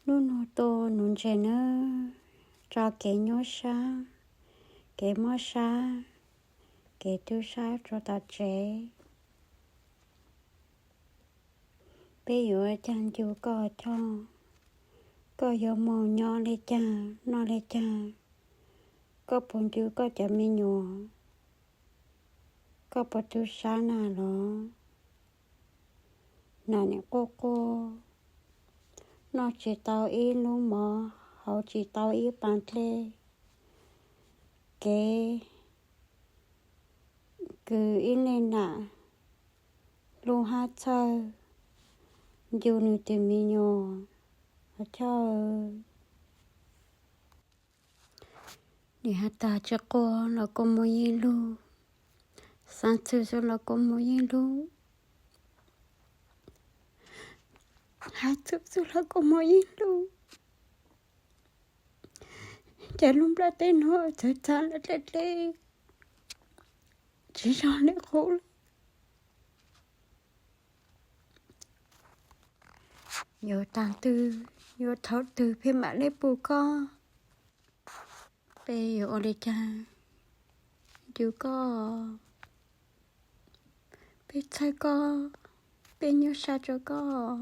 Hnub nuav tuaj nuv ntses nawb, tso kev nyuaj sab, kev mob sab, kev tub sab rua tom tsev. Peb yuav caag ncu koj coj, koj yuav moog nyob le caag noj le caag, koj puas ncu koj cov me nyuam, koj puas tub sab nam los? Nam nim quaj quaj, noj tsis tau ib lub mov, hauv tsis tau ib pas dlej, kev kws ib leeg nam lub hab txhawj ncu nws tus me nyuam. Os coj, nim has tas tsis quaj los kuj muaj yeej lug, xaav txug xwb los kuj muaj yeej lug, has txug xwb los kuj muaj yeej lug. Ces lub nplaj teb nuav txawv txav dleb dleb, tsis zoo le qub lawm. Yuav taag twg, yuav thaum twg peb mam le pum koj? Peb yuav ua le caag ncu koj? Peb txhawj koj, peb nyuaj sab rua koj.